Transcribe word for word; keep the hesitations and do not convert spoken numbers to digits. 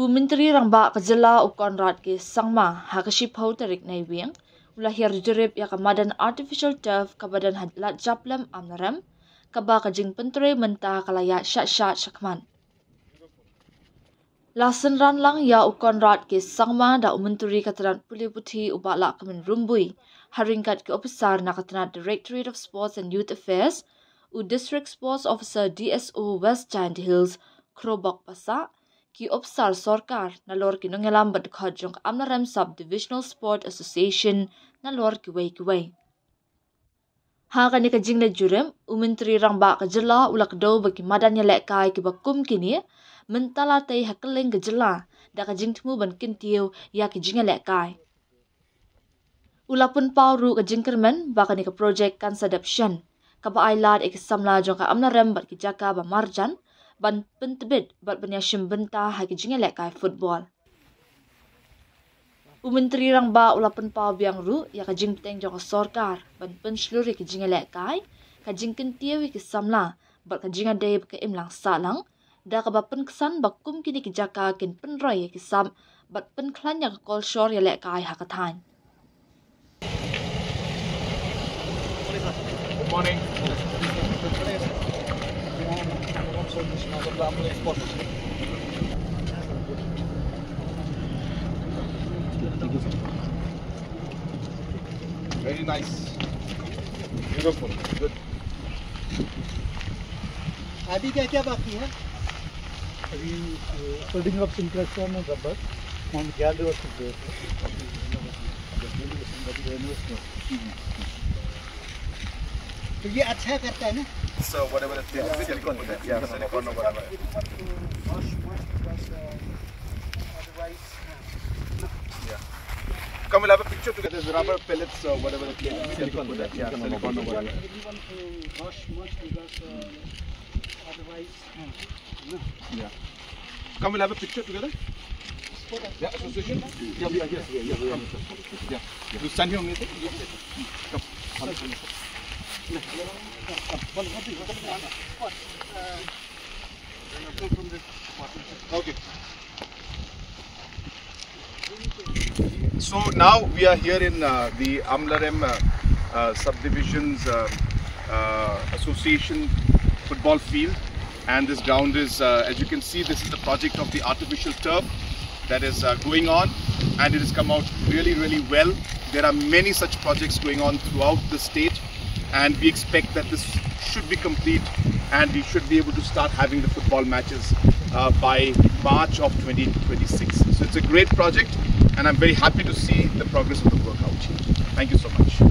U Myntri Rangbah ka jylla u Conrad K Sangma ha ka shiphew tarik Naiwieng u la hiar jurip ïa ka madan artificial turf kaba don ha Ladjaplem Amlarem, kaba ka jingpyntrei mynta ka la ïaid shah shah shakhmat. La synran lang ïa u Conrad K Sangma da u Myntri ka tnat pule puthi u Bah Lahkmen Rymbui, ha ryngkat ki ophisar na ka tnat Directorate of Sports and Youth Affairs, u District Sports Officer D S O West Jaintia Hills, Khrobok Passah, ki ophisar sorkar nalor ki nongïalam bad dkhot jong ka Amlarem Sub Divisional Sport Association nalor kiwei kiwei. Ha kane ka jingleit jurip, u Myntri Rangbah ka jylla u la kdew ba ki madan ïalehkai kiba kum kine mynta la tei ha kylleng ka jylla da ka jingthmu ban kyntiew ïa ki jingïalehkai. U la pynpaw ruh ka jingkyrmen ba kane ka projek kan sa dep shen, kaba ai lad ïa ki samla jong ka Amlarem bad ki jaka ba marjan ban pyntbit bad ban ïashim bynta ha ki jingïalehkai football. U Myntri Rangbah u la pynpaw biang ruh ïa ka jingbteng jong ka sorkar ban pynshlur ïa ki jingïalehkai, ka jingkyntiew ïa ki samla bad ka jingïadei bad ka imlang sahlang, da kaba pynksan ba kum kine ki jaka kin pynroi ïa ki sap bad pynkhlaiñ ïa ka kolshor ïalehkai ha ka thaiñ. Good morning. Very nice. Beautiful. Good. अभी क्या क्या बाकी है? अभी, अ, flooding of synchrysum और rubber, हम galvanizing कर रहे हैं। तो ये अच्छा करता है ना? So whatever the place, silicone, yeah, silicone or whatever. Wash, wash, because, uh, otherwise, uh, yeah. Come, we'll have a picture together. There's rubber pellets, uh, whatever the case. Silicone, yeah, silicone or whatever. Wash, wash, because, uh, otherwise, uh, no. Yeah. Come, we'll have a picture together. Yeah, association. Yeah, yeah, yes, yeah, yeah, yeah. Come. Yeah. You stand here only. Come. Come. Okay. So now we are here in, uh, the Amlarem, uh, uh, Subdivisions, uh, uh, Association football field, and this ground is, uh, as you can see, this is the project of the artificial turf that is, uh, going on, and it has come out really, really well. There are many such projects going on throughout the state, and we expect that this should be complete and we should be able to start having the football matches, uh, by March of twenty twenty-six. So it's a great project, and I'm very happy to see the progress of the work out here. Thank you so much.